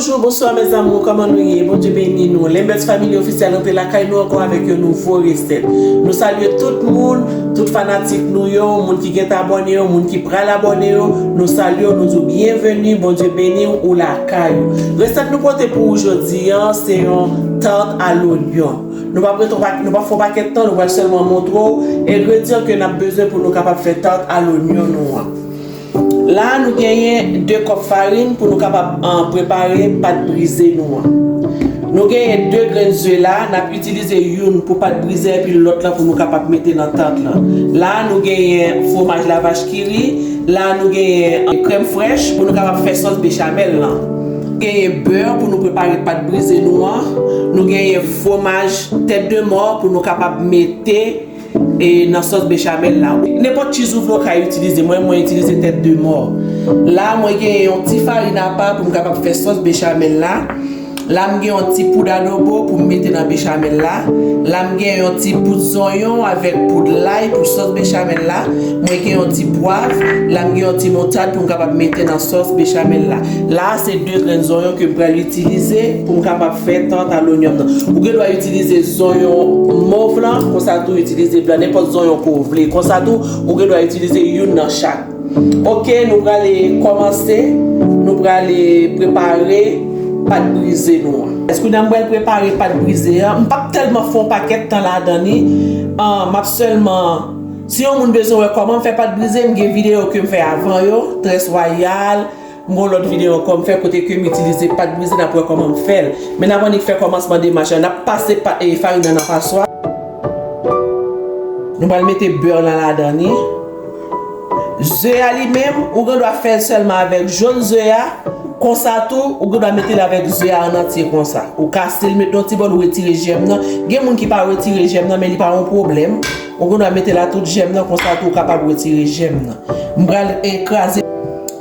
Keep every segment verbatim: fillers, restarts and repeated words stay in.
Bonjou, bonswa, mes amours, kòman nou ye? Bondye beni nou. Lembèts Family Officiel rantre lakay nou ankò avèk yon nouvo resèt. Nou salye tout moun, tout fanatik nou yo, moun ki gentan abòne yo, moun ki pral abòne yo, nou salye w, nou di w byenveni, Bondye beni w, ou lakay ou. Resèt nou pote pou ou jodi a, se yon tart a lonyon. Nou p ap ret on pa-, nou p ap fè on pakèt tan, nou pral sèlman montre w engredyan ke n ap bezwen pou nou kapab fè tart a lonyon nou an. La a, nou genyen de kòp farin pou nou kapab, ah, prepare pat brize nou an. Nou genyen de grenn ze la, n ap itilize youn pou pat brize epi lòt la pou nou kapab mete nan tart lan. La a, nou genyen fwomaj lavach ki ri, la a, nou genyen, ah, krèm frèch pou nou kapab fè sòs bechamèl lan. Genyen bè pou nou prepare pat brize nou an. Nou genyen fwomaj tèt de mò pou nou kapab mete e nan sòs bechamèl la. Nenpòt cheese ou vle ou ka itilize. Mwen, mwen itilize tèt de mò. La, mwen genyen yon ti farin apa pou m kapab fè sòs bechamèl la. La, m gen yon ti poud adobo pou m mete nan bechamèl la. La, m gen yon ti poud zonyon avèk poud lay pou sòs bechamèl la. Mwen gen yon ti pwav. La, m gen yon ti moutad pou m kapab mete nan sòs bechamèl la. La, se de grenn zonyon ke m pral itilize pou m kapab fè tart a lonyon nan. Ou gen dwa itilize zonyon mov lan, konsa tou itilize blan, nenpòt zonyon ke w vle. Konsa tou, ou gen dwa itilize youn nan chak. Oke, nou prale kòmanse, nou prale prepare pat brize nou an. Èske kounye a m pral prepare pat brize an? M p ap tèlman fè yon pakèt tan ladan li. Ah, m ap sèlman, si yon moun bezwen wè kòman m fè pat brize, m gen videyo ke m fè avan yo, Très Royal, m gon lòt videyo ankò m fè kote ke m itilize pat brize, n ap wè kòman m fè l. Men n ap annik fè kòmansman demach la. N ap pase pa, e, farin nan nan paswa. Nou pral mete bè lan ladan li. Ze a li menm, ou gen dwa fè l sèlman avèk jòn ze a. Konsa tou, ou gen dwa mete l avèk ze a an antye konsa. Ou kase l, met nan ti bòl, ou retire jèm nan. Gen moun ki pa retire jèm nan, men li pa yon pwoblèm. Ou gen dwa mete l a tout jèm nan, konsa tou ou kapab retire jèm nan. M pral, e, kraze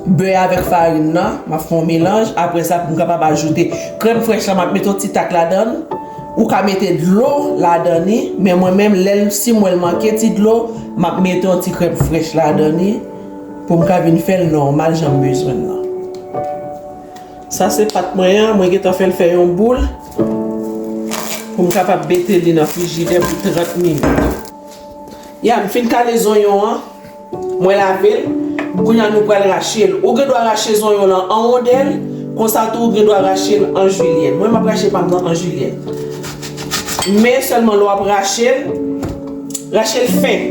bè avèk farin nan, m ap fè yon melanj. Apre sa, pou m kapab ajoute krèm frèch la, m ap mete yon ti tak ladan l. Ou ka mete dlo ladan li, men mwen menm, lè l, si m wè l manke ti dlo, m ap mete yon ti krèm frèch ladan li pou m ka vin fè l nòmal jan m bezwen l lan. Sa se pat mwen an, mwen gentan fè l fè yon boul pou m kapab mete li nan frijidè pou trant minit. Ya, m fin kale zonyon an, mwen lave l, kounye a nou pral rache l. Ou gen dwa rache zonyon lan an wondèl, konsa tou ou gen dwa rache l an jilyèn. Mwen, m ap rache pa m nan an jilyèn. Men sèlman lè w ap rache l, rache l fen.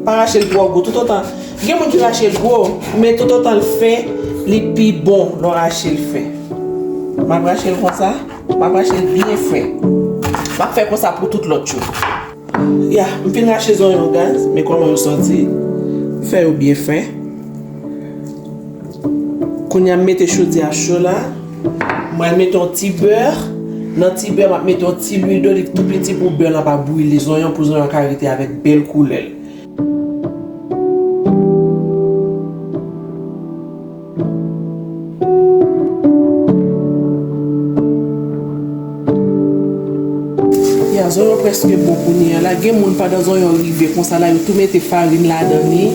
Pa rache l twò gwo. Toutotan, gen moun ki rache l gwo, men toutotan l fen, li pi bon lè w rache l fen. M ap rache l konsa, m ap rache l byen fen. M ap fè konsa pou tout lòt yo. Ya, m fin rache zonyon, guys, men kòman yo sòti. M fè yo byen fen. Kounye a m mete chodyè a cho la. M pral mete yon ti bè. Nan ti bè, m ap mete yon ti lwil doliv tou piti pou bè lan pa brile zonyon, pou zonyon ka rete avèk bèl koulè l. Ya, zonyon prèske bon kounye a la. Gen moun, pandan zonyon rive konsa la, yo tou mete farin ladan li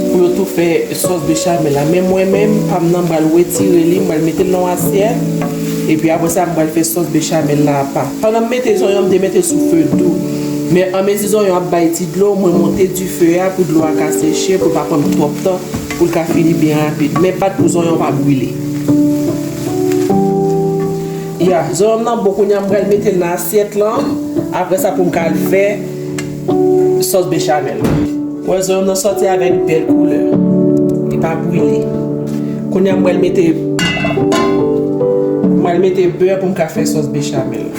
pou yo tou fè sòs bechamèl la. Men mwen menm, pa m nan, m pral retire li, m pral mete l nan yon asyèt. Epi apre sa, m pral fè sòs bechamèl la apa. Pandan m mete zonyon, m te mete l sou fe dou. Men anmezi zonyon ap bay ti dlo, mwen monte dife a pou dlo a ka seche, pou l pa pran m twòp tan, pou l ka fini byen rapid. Men pat pou zonyon pa brile. Ya, zonyon m nan bon, kounye a m pral mete l nan asyèt lan. Apre sa, pou m ka al fè sòs bechamèl. Wè, zonyon m nan sòti avèk bèl koulè. Li pa brile. Kounye a m pral mete, m pral mete bè pou m ka fè sòs bechamèl.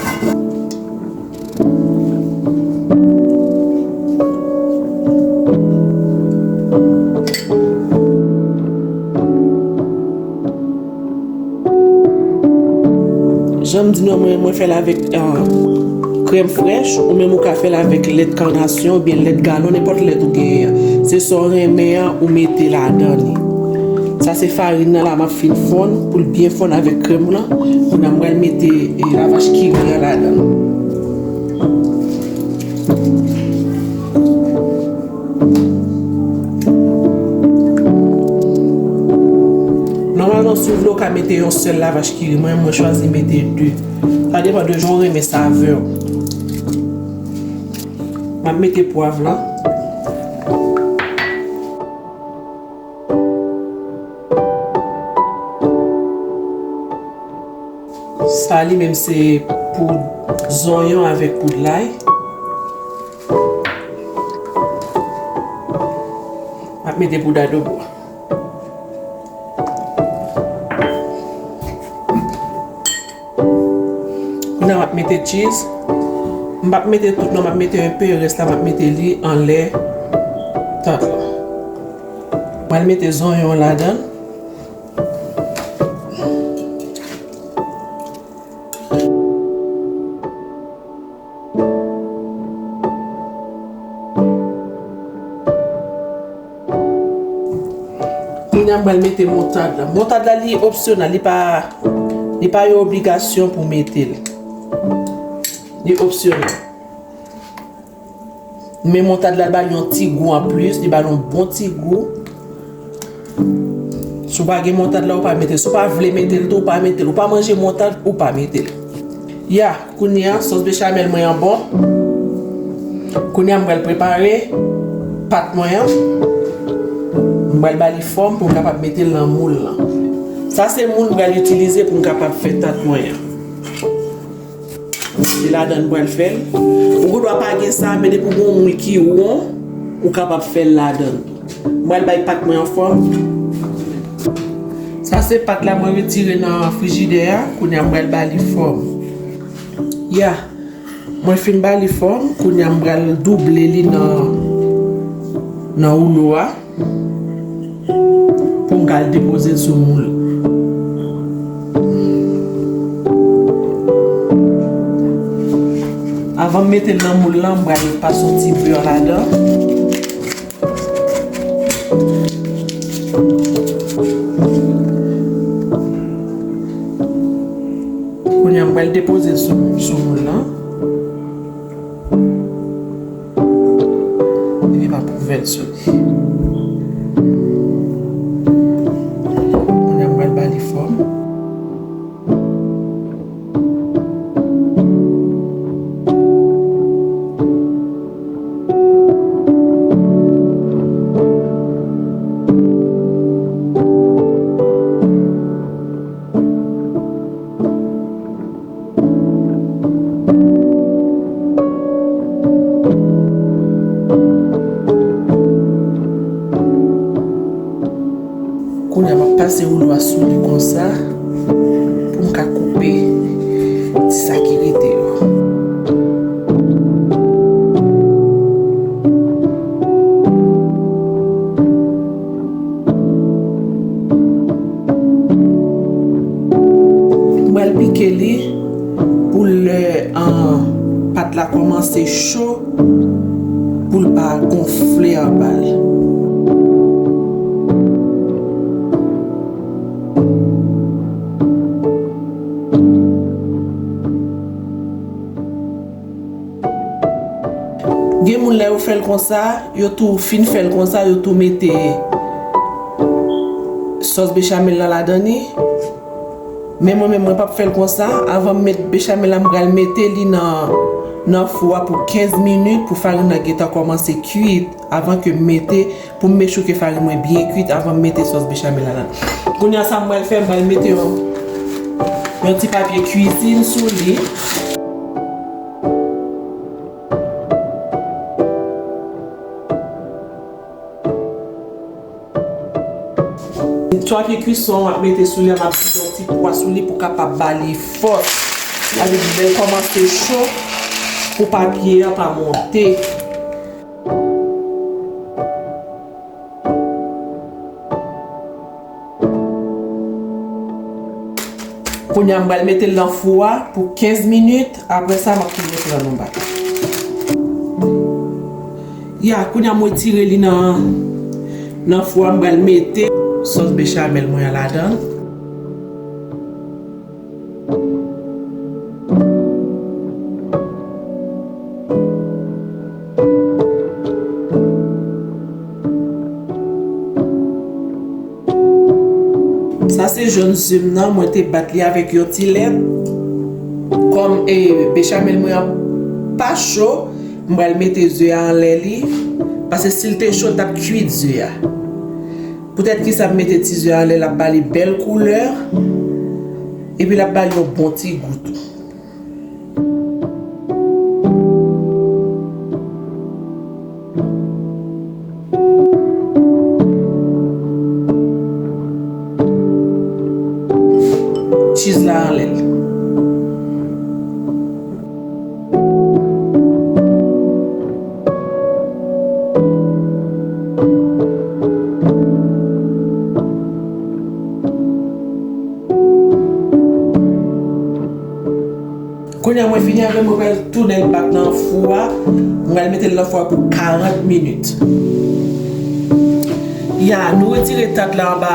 Jan m di nou, mwen, mwen fè l avèk, ah, krèm frèch, ou menm ou ka fè l avèk lèt kanasyon oubyen lèt galon, nenpòt lèt ou genyen an. Se sa w renmen an, ou mete ladan li. Sa se farin nan la, m ap fin fonn, pou l byen fonn avèk krèm lan. Kounye a m pral mete, e, lavach ki ri an ladan l. Nòmalman, si w vle, w Ou ka mete yon sèl lavaj kiri. Mwen, mwen chwazi mete de. Sa depann de jan w renmen savè w. M ap mete pwav lan. Sa li menm se poud zonyon avèk poud lay. M ap mete poud adobo a. Kounye a m ap mete cheese. M p ap mete tout non, m ap mete enpe, rès la m ap mete li anlè tat la. Mwen mete zonyon ladan. Kounye a m pral mete moutad la. Moutad la li opsyonèl, li pa, li pa yon obligasyon pou mete l. Li opsyonèl. Men moutad la ba li yon ti gou anplis, li ba li yon bon ti gou. Si w pa gen moutad la, ou pa mete l. Si w pa vle mete l tou, ou pa mete l. Ou pa manje moutad, ou pa mete l. Ya, kounye a, sòs bechamel mwen an bon. Kounye a, m pral prepare pat mwen an. M pral ba li fòm pou m kapab mete l nan moul lan. Sa se moul m pral itilize pou m kapab fè tat mwen an. Se ladan l pral fè l. Ou gendwa pa gen sa, men depi w gen yon moul ki won, ou kapab fè l ladan l tou. M pral bay pat mwen an fòm. Sa se pat la mwen retire nan frijidè a. Kounye a m pral ba li fòm. Ya. Mwen fin ba li fòm. Kounye a m pral double li nan, nan woulo a. Pou m ka al depoze l sou moul. Avan m mete l nan moul lan, m pral pase yon ti bè ladan. Kounye a, m pral depoze l sou, sou moul lan. Epi m ap ouvè l sou li. Kounye a, m pral ba li fòm. Kounye a, m ap pase woulo a sou li konsa pou m ka koupe ti sa ki rete yo. M pral pike li pou lè, an, pat la kòmanse cho, pou l pa gonfle anba l. Gen moun lè yo fè l konsa, yo tou fin fè l konsa, yo tou mete sòs bechamel lan ladan li. Men mwen menm, mwen p ap fè l konsa. Avan m met bechamel la, m pral mete li nan, nan fou a pou kenz minit pou farin nan gentan kòmanse kuit avan ke m mete, pou m make sure ke farin mwen byen kuit avan m mete sòs bechamel la ladan. Kounye a, sa m pral fè, m pral mete yon, yon ti papye kwizin sou li. Papye kwison m ap mete sou li a, m ap mete yon ti pwa sou li pou kapab ba li fòs. Sa vle di lè l kòmanse cho, pou papye a pa monte. Kounye a, m pral mete l nan fou a pou kenz minit. Apre sa, m ap tounen pran yon bagay. Ya, kounye a, m retire li nan, nan fou a, m pral mete sòs bechamel mwen an ladan. Sa se jòn Ze m nan, mwen te bat li avèk yon ti lèt. Kòm e, bechamel mwen an pa cho, m pral mete ze a anlè li. Paske si l te cho, l t ap kuit ze a. Poutèt ki sa m mete ti ze a anlè, l ap ba li bèl koulè. Epi l ap ba li yon bon ti gou tou. Cheese la anlè l. Kounye a mwen fini avè l, mwen pral tounen l bak nan fou a. Mwen pral mete l nan fou a pou karant minit. Ya, nou retire tat la anba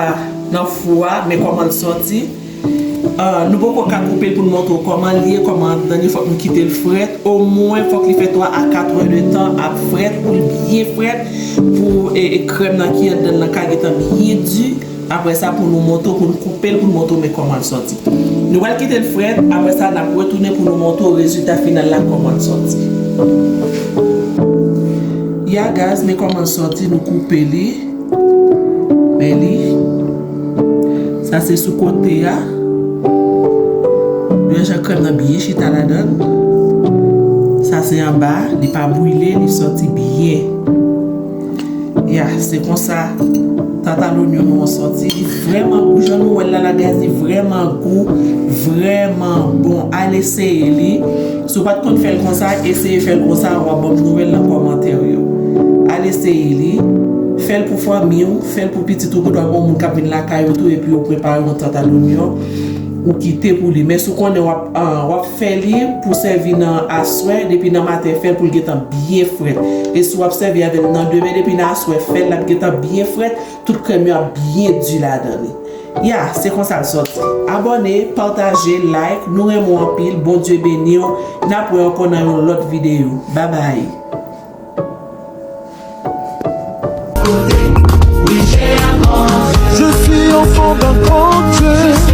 nan fou a, men kòman l sòti. Ah, nou poko ka koupe l pou n montre w kòman l ye, kòman anndan li, fòk nou kite l frèt. Omwen, fòk li fè twa a kat è de tan ap frèt, pou l byen frèt, pou e, e krèm nan ki anndan l lan ka gentan byen di. Apre sa, pou nou montre w, pou n koupe l, pou n montre w men kòman l sòti. Nou pral kite l frèt, apre sa, n ap retounen pou nou montre w rezilta final la, kòman l sòti. Ya, guys, men kòman l sòti, nou koupe li. Men li. Sa se sou kote a. Yon jan krèm nan byen chita ladan l. Sa se anba, li pa brile, li sòti byen. Ya, se konsa tata lonyon nou an sòti. Li vrèman gou, jan nou wè l la, la, guys, li vrèman gou, vrèman bon. Al eseye li. Si w pa t konn fè l konsa, eseye fè l konsa, w ap ban m nouvèl nan kòmantè yo. Al eseye li. Fè l pou fanmi w, fè l pou pitit ou, poutèt w ap gen yon moun k ap vin lakay ou tou, epi yo prepare yon tata lonyon, ou kite pou li. Men si w konnen w ap, ah, w ap fè li pou sèvi nan aswè, depi nan maten fè l pou l gentan byen frèt. E si w ap sèvi avè l nan demen, depi nan aswè fè l, l ap gentan byen frèt, tout krèm yo ap byen di ladan li. Ya, se konsa l sòti. Abòne, pataje, like, nou renmen w anpil, Bondye beni w, n ap wè ankò nan yon lòt videyo. Babay. Je suis enfant d'un grand Dieu.